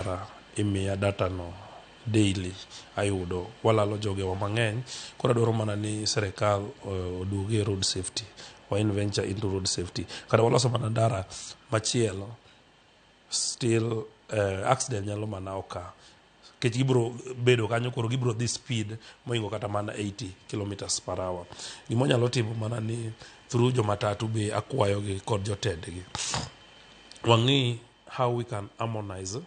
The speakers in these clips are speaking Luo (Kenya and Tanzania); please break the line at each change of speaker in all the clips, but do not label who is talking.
Ndara imiya data no daily ayudo walalo jogewa mang'eny koro adwaro mana ni serikal oduogi e road safety wa venture into road safety kata waloso mana ndara machielo still accident nyalo mana oka nikech gibiro bedo kanyo koro gibiro dhi speed mohingo kata mana 80 kilometers per hour. Gima wanyalo timo mana ni through jo matatu be akwayogi kod jotendgi wang'i how we can harmonize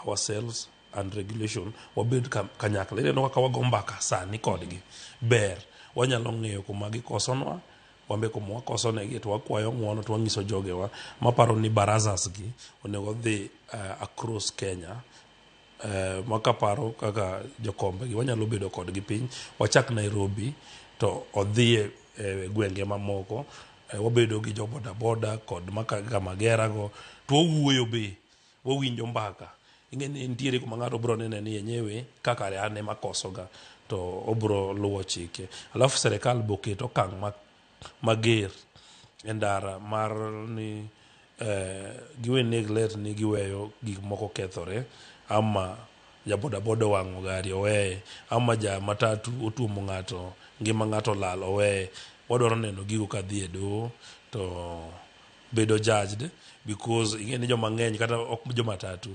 ourselves and regulation wabed kanyakla. Ineno kaka wago mbaka sani kodgi ber wanyalo ng'eyo kuma gikosonwa wambe kuma wakosonegi to wakwayo ng'uono to wanyiso jogewa maparo ni barazas gi onego odhi across Kenya makaparo kaka jokombe gi wanyalo bedo kodgi piny wachak Nairobi to odhi e gwenge mamoko wabedo gi jo boda boda kod maka Magera go to wawuoyo be wawinjo mbaka ing'e ni nitiere kuma ng'ato bro nene ni enyewe kaka an ema akosoga to obro luwo chike alafu serikal be oket okang' mager e ndara mar ni giwe neglect ni giweyo gik moko kethore ama ja boda boda owang'o gari oweye ama ja matatu otuomo ng'ato ngima ng'ato olal oweye wadwaro neno gigo kadhi e doho to bedo judged because ing'e ni joma ng'eny kata ok jo matatu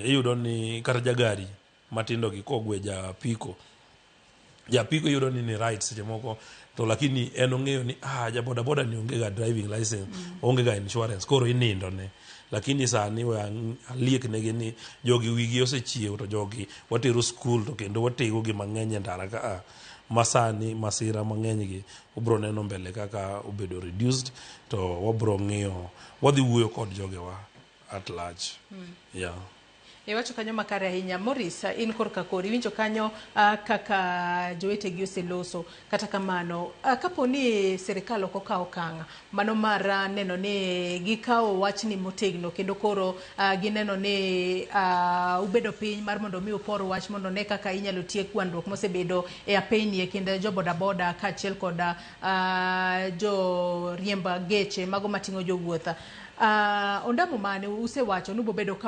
iyudo ni kata jagari matindo gi kogwe ja apiko ja apiko iyudo ni ni right seche moko to lakini en ong'eyo ni ah ja boda boda ni onge ga driving license onge ga insurance koro inindo ne lakini sani we aliek negi ni jogi wigi osechiew to jogi watero school to kendo watego gi mang'eny e ndara ka a ma sani masira mang'eny gi ubro neno mbele kaka obedo reduced to wabro ng'iyo wadhi wuoyo kod jogewa at large yeah.
Iwacho kanyo makare ahinya. Morris, in korka kori, iwinjo kanyo kaka jowetegi oseloso. Kata kamano, kapo ni sirikal ok okawo okang' mano mar neno ni gikawo wachni motegno kendo koro gineno ni ubedo piny mar mondo mi upor wach mondo ne kaka inyalo tiek gwandruok mosebedo e apeyni e kind jo bodaboda kaachiel kod jo riemb geche mago mating'o jowuoth. Ondamo mane usewacho ni ubobedo ka